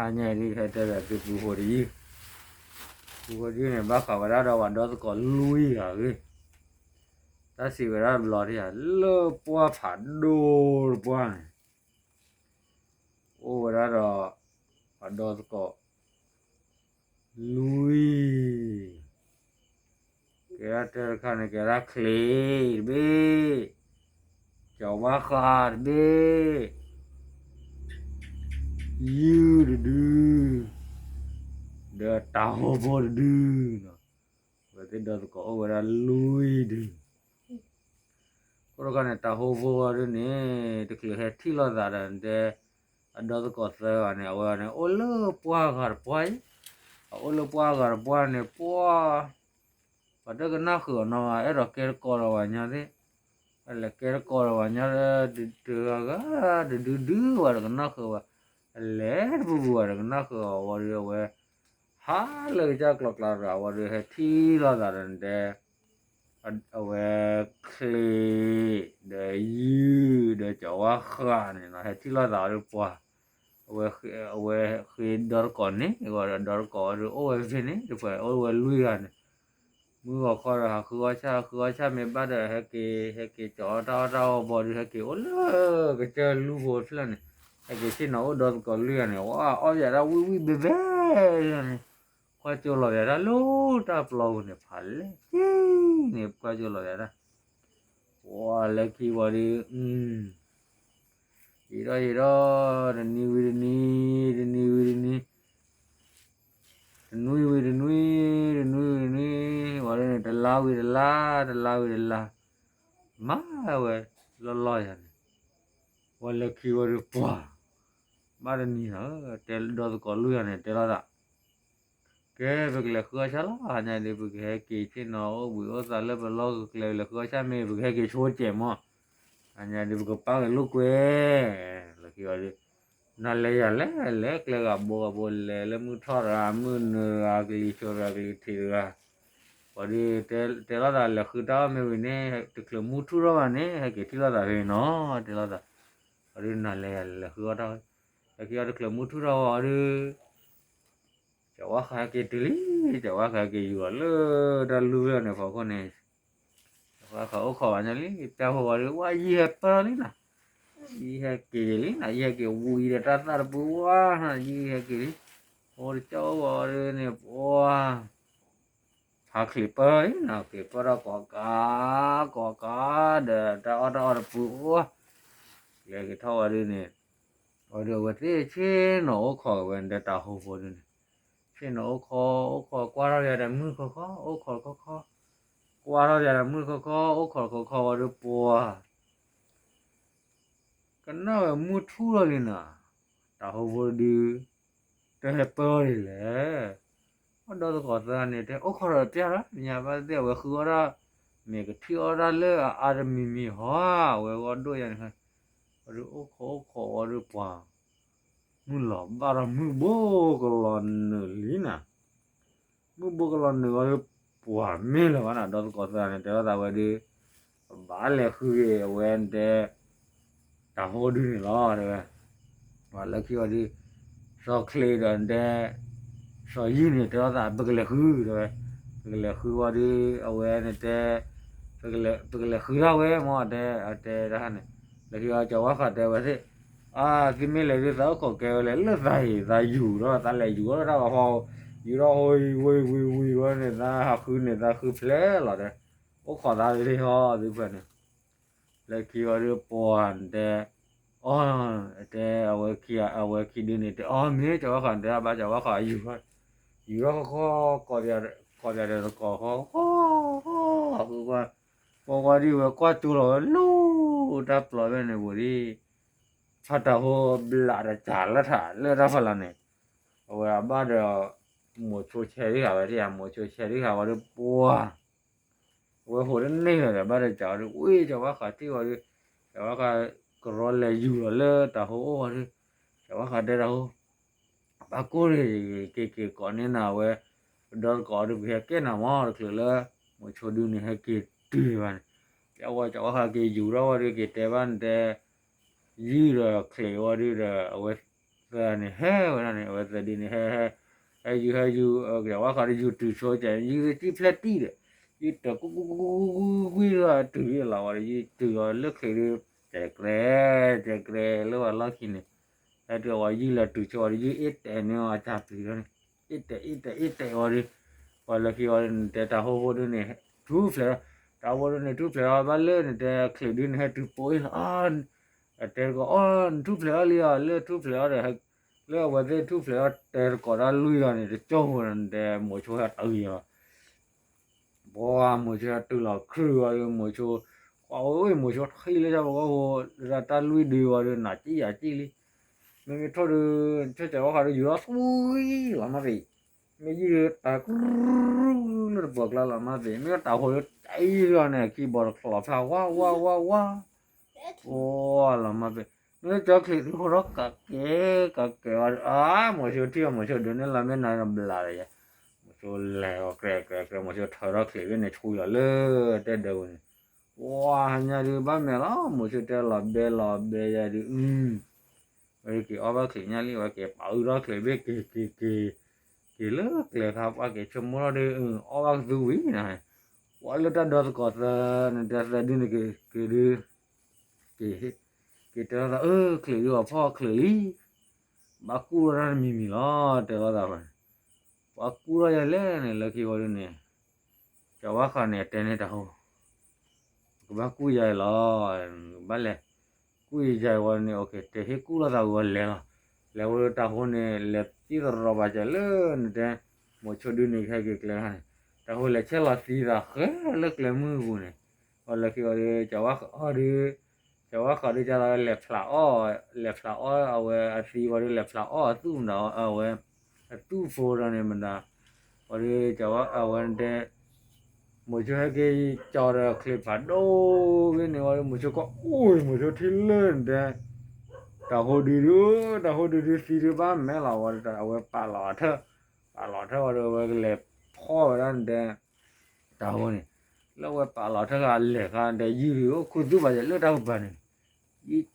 အါညါအံၤဒ်ဟဲတဲဘၣ်သုပူဖိတယုၢ်, ပူဖိတယုၢ်န့ၣ် ဘၣ်ဃးဝဲဒၣ်ဒီးပှၤဒီသကိးလွံၢ်ဂၤအဂ့ၢ်, တၢ်စံးဝဲဒၣ်တဘျီဒ်ဧါ, လၢပှၢ်ဖးဒိၣ်တပှၢ်န့ၣ် အိၣ်ဝဲဒၣ်ဒီး ပှၤဒီသကိး လွံၢ်, ကဲဒၣ်တၢ်တခါန့ၣ် ကဲဒၣ်ချ့တဘ့ၣ်, ကၠီၤဝါဃးတဘ့ၣ်, ယုၢ်တဒု, ဒီးတၤဟိဖိတဒု, အဝဲသ့ၣ်ဒီသကိးအိၣ်ဝဲဒၣ်လွံၢ်ဒု. အဃိတခါန့ၣ် တၤဟိဖိဝဲဒၣ်န့ၣ် တချုးဟဲထံၣ်လိာ်သးဒီးတဲ အဒီသကိးသၢဂၤန့ၣ် အဝဲန့ၣ် အိၣ်လၢပှၢ်ဂၤတပှၢ်အံၤ, အအိၣ်လၢပှၢ်ဂၤတပှၢ်န့ၣ် ပှၢ် ပှၤတကနၣ်ဃုာ်အီၤနီၤဘၣ်, အဲၣ်ဒိးကဲတကိးဒီးပှၤညီသ့ၣ်, အလဲၤကဲတကိးဒီးပှၤညီ တဂၤဂၤ တဒုဒုဝဲတကနၣ်ဃုာ်ဘၣ်, အလဲၤတပူၤပူၤဝဲတကနၣ်ဃုာ်အီၤဝံၤဒီး အဝဲ ဟးလၢကစၢ်ကျီကျါတဂၤဝံၤဒီး ဟဲထံၣ်လိာ်သးဒီးတဲ အဝဲချ့ ဒီးယုၢ် ဒီးကၠီၤဝါဃးန့ၣ်နီၤ ဟဲထံၣ်လိာ်သးဝံၤဒီးပှၤ အဝဲဃ့ဒီသကိးန့ၣ် ဝံၤဒီးဒီသကိးဝံၤဒီးအိၣ်ဝဲဖဲန့ၣ် တဖဲအိၣ်ဝဲလွံၢ်ဂၤန့ၣ် မုၢ်ဂီၤခီဒီးဟးဃုအီၣ်ဆၣ် ဟးဃုအီၣ်ဆၣ်မ့ၢ်ဘၣ်ဒီး ဟဲက့ၤ ဟဲက့ၤကၠီၤအီၣ်တၢ်အီၣ်တၢ်အီဘီဒီး ဟဲက့ၤအိၣ်လၢကစၢၢ်လူၢ်ဖိတဖျၢၣ်န့ၣ် ဟဲက့ၤဆ့ၣ်နီၤအိၣ်ဒီသကိးလွံၢ်ဂၤန့ၣ် ဝဲအီၣ်ယၤဒၣ်ဝံၣ်ဝံၣ်ဘဲဘဲန့ၣ် ကွၢ်ကၠိလီၤယၤတၢ်လၢတၢ်ပျီပူၤန့ၣ် ဖးလဲၢ်က့ၤန့ၣ် ကွၢ်ကၠိလီၤယၤတၢ် ဝဲလၢခံဝံၤဒီး ယံာ်ထီၣ်ယံာ်ထီၣ် တနံၤဝံၤတနံၤ တနံၤဝံၤတနံၤ တနွံဝံၤတနွံ တနွံဝံၤတနွံ ဝံၤဒီးန့ၣ် တလါဝံၤတလါ တလါဝံၤတလါ မၤဝဲလီၢ်လီၢ်ယၤန့ၣ် ဝဲလၢခံဝံၤဒီးပှၤ ဘၣ်တနံၤနီၤ တဲဒီသကိးလွံၢ်ဂၤန့ၣ် တဲလိာ်သး ကဲ ပကလဲၤဃုအီၣ်ဆၣ်လီၤ ဟါညါဒီး ပကဟဲက့ၤဆ့ၣ်နီၤအိၣ်ဘှံးအိၣ်သါလၢပလီၢ်ကကျဲ ပလဲၤဃုအီၣ်ဆၣ်မ့ၢ် ပကဟဲက့ၤဆိကဲးမီၢ် ဟါညါဒီး ပကပာ်က့ၤလိာ်ကွဲ လၢခံဝံၤဒီး နၤလဲၤယၤလဲၤ လဲၤကျဲဂၤဘိဂၤဘိ လဲၤလၢမုၢ်ထီၣ်တဂၤ မုၢ်နုာ်တဂၤ ကလံၤစိးတဂၤ ကလံၤထံးတဂၤ ဝံၤဒီး တဲလိာ်သးလဲၤဃုတၢ်အီၣ်မ့ၢ်ဝံၤန့ၣ် တချုးမုၢ်ထူၣ်ထီၣ်ဘၣ်န့ၣ် ဟဲက့ၤထံၣ်လိာ်သးဖဲန့ၣ်နီၤ တဲလိာ်သး ဝံၤဒီးနၤလဲၤယၤလဲၤဃုအီၣ်တၢ် လၢခံဝံၤတချုးမုၢ်ထူၣ်ထီၣ်ဝံၤဒီး ကၠီၤဝါဃးဟဲက့ၤတုၤလံ ကၠီၤဝါဃးဟဲက့ၤယူၤအီၤလၢတၢ်လူၢ်ဖျၢၣ်န့ၣ် ဖီခိၣ်န့ၣ် ကၠီၤဝါဃးအိၣ်ခိးဘၣ်ညါလံ ပျၢ်ဖိဝံၤဒီး ဝါယံာ်ဟဲပၢၢ်လံနီၤ ယံာ်ဟဲက့ၤလံနီၤ ယံာ်ဟဲက့ၤဝံၤဒီးတၢ်သၣ်တပူၤဝါ ယံာ်ဟဲက့ၤလံ အိၣ်တကၠီအိၣ်ဝံၤဒီးန့ၣ် ပှၤ ဖးချံးပၢၢ်လံနီၤ က့ၤပၢၢ်ထီၣ်ကိးကး ကိးကးဒီးတၢ်အီၣ်တၢ်အီတပူၤအိၣ် လဲၤက့ၤထီၣ်ဝံၤဒီးန့ၣ် ဝံၤဒီးအဝဲသ့ၣ်ဆ့ၣ်နီၤအိၣ်ခိးဝဲဒီးတၤဟိဖိဒုန့ၣ် ဆ့ၣ်နီၤအိၣ်ခိး အိၣ်ခိးကွၢ်ထီၣ်ယၤဒီးမုၢ်ခီခီ အိၣ်ခိးခီခီ ကွၢ်ထီၣ်ယၤဒီးမုၢ်ခီခီ အိၣ်ခိးခီခီဝံၤဒီးပှၤ ကနၣ်ဝဲမုၢ်ထူၣ်ထီၣ်လံနီၤ တၤဟိဖိဒု တဟဲပၢၢ်အီၤဒ်လဲၣ် အဒီသကိးသၢဂၤန့ၣ် တဲအိၣ်ခိးဒီးပျၢ်လီၤ ညါဘၣ်သ့ၣ်အဝဲဃုအီၣ်တၢ် မ့ၢ်ကထံၣ်အီၣ်တၢ်လၢအအါတမံၤမံၤဟီ အဝဲဂီၢ်ဒိၣ်ယၤန့ၣ် ဝံၤဒီးအိၣ်ခိးအိၣ်ခိးဝံၤဒီးပှၤ မုၢ်လီၤဘၣ်ထီၣ်မုၢ်ဘိကလီၤနုာ်လံနီၤ မုၢ်ဘိကလီၤနုာ်ဝံၤဒီး ပှၤမ့ၢ်လၢၤဘၣ်နီၤ ဒီသကိးသၢဂၤန့ၣ် တဲလိာ်သးဝဲဒီး ပဘၣ်လဲၤဃုက့ၤအဝဲတဲ တၤဟိဒုန့ၣ်လီၤ တဲဝဲ ပှၤလၢခံဝံၤဒီး စီၤချ့ဒီးတဲ စီၤယုၢ်န့ၣ် တဲလိာ်သး ပကလဲၤဃု တဲဝဲ ပကလဲၤဃုဝံၤဒီး အဝဲန့ၣ်တဲ ပကလဲၤဃုဒၣ်ဝဲမ့ၢ်တဲ အတဲတၢ်န့ၣ် လၢခံဝံၤ ကၠီၤဝါဃးတဲဝဲသ့ၣ် အါ သုမ့ၢ်လဲၤဒုး သးအိၣ်ခိးကဲဝဲလဲၣ် လၢသးဟ့ၣ်သးယူၤဒီး သးလဲၤယူၤဒီးတၢ်ဂီၤဖီ ယူၤဒီးဟိဝံၤဝံၤဝံၤဝံၤဝံၤန့ၣ် သးဟးဃုန့ၣ် သးဃုဖျဲးလီၤတဲ အိၣ်ခိးသးလၢဟီသုဖဲန့ၣ် လၢခံဝံၤဒီးပှၤတဲ အီ တဲ အဝဲခံဒုန့ၣ် တဲအီ မ့ၢ်ကၠီၤဝါဃးတဲ အဘၣ်ကၠီၤဝါဃးယူၤ ယူၤဒီးဃီဃီ ကိးပယၤဒီးတကိးဃီဃီ ဃီဃီ ပှၤဝံၤဒီးဝဲကွၢ်ကၠိလီၤဝဲလၢတၢ်ပျီဖဲန့ၣ်ဝံၤဒီး ဖးတၢ်ဟိဘျးတစၢ်လၢထး လၢတၢ်ဖီလာ်န့ၣ် အဝဲအဘၣ်ဒီး မိၤဆိဆဲးဒံးဃာ်ဝဲ ထံၣ်ဧါ မိၤဆိဆဲးဒံးဃာ်ဝံၤဒီးပှၤ အဝဲဟိးတန့ၢ်လၢၤဒီး ဘၣ်ဒီးကးဝံၤဒီး ဝ့ၢ် ကၠီၤဝါဃးထံၣ်ဝံၤဒီး ကၠီၤဝါဃးကရီလဲၤယူၤလီၤလၢတၢ်ဟိအိၣ်ဝံၤဒီး ကၠီၤဝါဃးတဲတၢ်ဟိ ဘၣ်ကိၢ်န့ၣ် က့ၤက့ၤကိးန့ၢ်နၤဝဲ ပဒီသကိးဒီး ပကဟဲကဲနၤမ့ၢ် တချုးလၢ မိၤဆိဒုန့ၣ် ဟဲက့ၤတုၤဘၣ်န့ၣ် ကၠီၤဝါ ကၠီၤဝါဃးက့ၤယူၤထီၣ်ဝံၤဒီး က့ၤတဲဘၣ်န့ၣ်တဲ ယုၢ်ဒီးချ့ဝံၤဒီး အဝဲ န့ၣ်ဟဲဝဲဒၣ်န့ၣ် အဝဲသဲးဒုန့ၣ် ဟဲ ဟဲ ဟဲယူၤ ဟဲယူၤ ကဝါဃီၤဒီး ယူၤတုၤဆိကဲ ယူၤသ့ၣ်ကံၣ်ဖျဲၣ်တံၢ်ဒီး ယူၤတၢၢ်ကွံကွံကွံကွံကွံကွံဒီး တုၤလီၤဝဲဒီး ယူၤတုၤအီၤလၢချံးဒီး ကဲးကြဲး ကဲးကြဲးလၢဝဲလီၢ်ခံန့ၣ် ဟဲတုၤဝဲ ယူၤလဲၤတုၤဆိဝဲဒီး ယူၤအ့ၣ်တဲာ်န့ၢ်အီၤကၢ်ပျံၤဒီးန့ၣ် အ့ၣ်တဲာ်အ့ၣ်တဲာ်အ့ၣ်တဲာ်ဝဲဒီး ပှၤလၢခံဝဲဒီး နတဲတၢ်ဟိဖိဒုန့ၣ် ထူၣ်ဖျဲးထီၣ် တၢ်ဟိဖိဒုန့ၣ် ထူၣ်ဖျဲးထီၣ်ဘၣ်လၢနတဲချံးဒုန့ၣ် ဟဲတုၤပိအ့ၣ်လီၤ အတဲတကိးအီၤ နထူၣ်ဖျဲးထီၣ်လံအီၤ လၢထူၣ်ဖျဲးထီၣ်ဒီး လၢအဝဲသ့ၣ်ထူၣ်ဖျဲးထီၣ်တဲတကိးတၢ်လွံၢ်ဒီးန့ၣ် တကၠိဖိဒီး နတဲမိၤဆိဟဲတုၤယီၤ ပှၤမိၤဆိဟဲတုၤလီၤခရုာ်အီၤဒီး မိၤဆိ ကွၢ်ဝဲမိၤဆိထံၣ်လၢတၢ်ပဂီၢ်ဖိ လၢတၢ်လွံၢ်ဒုဝဲဒီး နၤစံၣ်ယၤစံၣ်လံ မ့မ့ၢ်ထိၣ်ဒီး ဆၢကၠီၤဝဲဃီဒီး ယူၤထီၣ်သွံလီၤမၢ်သ့ၣ် မ့ၢ်ယုၢ်ဒီးတၢ်ကရူၢ်လၢတပှၢ်ကျါလီၤမၢ်သ့ၣ် မ့ၢ်တၢ်ဟိဒီးတၢ်အံၤလီၤန့ၣ် ခံဘီတချီးဖျါ ဝါ ဝါ ဝါ ဝါ အိၣ်လီၤမၢ်သ့ၣ် မ့ၢ်ကၠီချံးသ့ၣ်ဟိထီၣ်ကးကဲ ကးကဲဝဲဒီး အါ မိၤဆိထံၣ်အီၤ မိၤဆိဒုးန့ၣ်လီၤမ့ၢ်နၤဘျးဒီးယဲ မိၤဆိလဲၤအီၤ ကြဲးကြဲးကြဲး မိၤဆိထၢထီၣ်ချံးဘ့ၣ်န့ၣ် ဆူယီၤလၢတဲဒၢပူၤန့ၣ် ပှၤဟါညါဒုးဘၣ်မဲာ်လီၤ မိၤဆိတဲလီၤဘဲလီၤဘဲယဲဒုး ဝဲက့ၤအီၣ်ဘၣ်ချံးညါလံ ဝဲက့ၤပာ်အုၣ်ထီၣ်ချံးဘ့ၣ်က့ၤက့ၤက့ၤ က့ၤလၢကျဲခါ ပှၤက့ၤဆိကမိၣ်ထီၣ်ဒုး အီၣ်ဘၣ်ကသူဝံၤနၤ ပှၤလၢတၢ်ဒီသကိးသၢ နတဲသၢဒုန့ၣ်က့ၤက့ၤဒုး က့ၤ က့ၤတဲလိာ်သး အၢ ချံးဒုးအီၤဖီၣ်ချံးလံ ဘၣ်ကူၣ်ထီၣ်တၢ်တမံၤမံၤလီၤ တဲလိာ်သးဝဲ ပှၤကူၣ်ထီၣ်ယၤလဲၣ်န့ၣ် လၢခံဝဲဒုန့ၣ် ကၠီၤဝါဃးန့ၣ် အတဲန့ၢ်တၢ်ဟိ ကဘၣ်ကူၣ်ယၤအံၤလီၤ ဘၣ်လဲၤ ကူၣ်ယၤအံၤဝဲန့ၣ် အက့ၤ တဲဟ့ၣ်ကူၣ်လိာ်သးဝံၤဝဲလဲၤလီၤ လဲၤဝဲလၢတၢ်ဟိန့ၣ် လဲၤသံသရီပာ်စၢၤလၢနတဲ မိၤဆိဒုန့ၣ် ကဟဲက့ၤကျဲခါန့ၣ် တၢ်ဟိလဲၤဆဲးလီၤသံသးဃဲလၢကျဲမုၢ်ပူၤန့ၣ် အလၢခံဝဲဒု ကၠီၤဝါဃးအီၤဒု ကၠီၤဝါဃးဒု ကၢ်လီၤလဲၤဖျးအီၣ် လဲၤဖျးအီၣ်အဝဲအသံဝဲဒု လဲၤဖျးအီၣ်အသူၣ်မတၤ အဝဲ အသူၣ်ဖိဒီးန့ၣ်မတၤ ဝဲဒု ကၠီၤဝါ အဝဲတဲ မိၤဆိဟဲက့ၤကၠီၤဒီးချံးဖးဒိၣ် ဝဲန့ၣ်ဝဲဒု မိၤဆိကွၢ်အိၣ် မိၤဆိထံၣ်လၢနတဲ တၢ်ဟိဒုဒု တၢ်ဟိဒုဒုသံဒုဘၣ်မဲာ်လီၤဝဲဒီး အဝဲပာ်လီၤအထၢၣ် ပာ်လီၤထၢၣ်ဝဲဒီး အဝဲကလဲၤဖီၣ်ဝဲဒၣ်နတဲ တၢ်ဟိန့ၣ် လၢအဝဲပာ်လီၤထၢၣ်ခါလဲၤခါ နတဲယုၢ်ဒု အိၣ်ခူသူၣ်ဘၣ်ယဲလၢတၢ်ကပၤန့ၣ် ယအံၣ်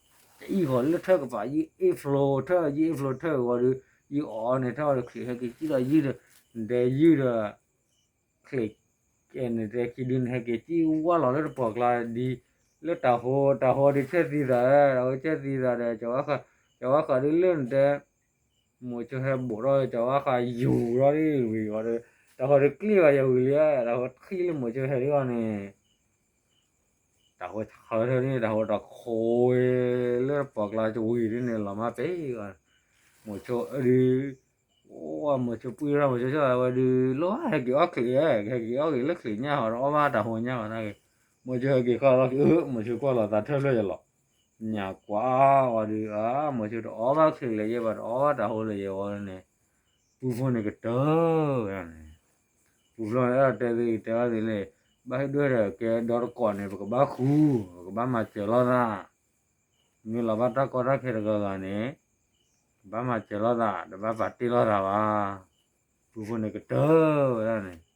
ဃီၤလၢထၢၣ်ကပၤ ယအ့ၣ်ဖျိထၢၣ် ယအ့ၣ်ဖျိထၢၣ်ဝဲဒီး ယအီၣ်န့ၣ်ထၢၣ်ဝဲဒီး ချံးဟဲက့ၤကံၣ်လီၤယုၢ်ဒီး နတဲယုၢ်ဒီး ချံး ကဲန့ၣ်တဲခံဒုန့ၣ် ဟဲက့ၤကံၣ်ဝါလီၤလၢတပှၢ်ကျါဒ် လၢတၢ်ဟိ တၢ်ဟိဒုးဆဲးသံသး တၢ်ဟိဆဲးသံသးဒီး ကၠီၤဝါဃးဒုလၢနတဲ မိၤဆိဟဲဘိးထီၣ် ကၠီၤဝါဃးယူၤထီၣ်ဒ်ဝံၤဝဲဒီး တၢ်ဟိဒုးကျ့ၣ်ဘၣ်ယဲဝံၤလံ တၢ်ဟိတချံၣ်လၢမိၤဆိဟဲဒ်အီၤန့ၣ် တၢ်ဟိဆှၢထၢၣ်န့ၣ် တၢ်ဟိတခိးဝဲ လၢတပှၢ်ကျါတဝံၤဒ်န့ၣ် လီၤမၢ်ပ့ၤ မိၤဆိဒုး အိၣ်မိၤဆိပှံၢ်ထီၣ် မိၤဆိဆီၣ်ဝဲဒုး လိၣ်ဟဲက့ၤအီၣ်ချံး ဟဲက့ၤအီၣ်က့ၤလၢချံးညၣ်ဟီဒီး အီၣ်ဘၣ်တၢ်ဟိညၣ်ဝဲဒၣ်ဂ့ၤ မိၤဆိဟဲက့ၤခီလီၤက့ၤ မိၤဆိကွၢ်လီၤသးထၢၣ်ဖျၢၣ်ယဲလီၤ ညၣ်ကွၢ်ဝဲဒုး အါ မိၤဆိတအီၣ်ဘၣ်ချံးလၢၤယဲဘၣ် တအီၣ်ဘၣ်တၢ်ဟိလၢၤယဲဝဲန့ၣ် ပူဖိန့ၣ်ကတၢၢ်ဝဲဒၣ်န့ၣ် ပူဖိန့ၣ် အဲၣ်ဒိးတဲသ့ တဲဘၣ်သ့လံ ဘၣ်ဟ့ၣ်ဒိၣ်ဒီးကဲဒီသကိးန့ၣ် ပကဘၣ်ဃူ ပကဘၣ်မၤစၢၤလိာ်သး မ့ၢ်လီၤဘၣ်တၢ်ကီတၢ်ခဲတဂၤဂၤန့ၣ် ပဘၣ်မၤစၢၤလိာ်သး တဘၣ်ပာ်တ့ၢ်လိာ်သးဘၣ် ပူဖိန့ၣ်ကတၢၢ်ဝဲဒၣ်န့ၣ်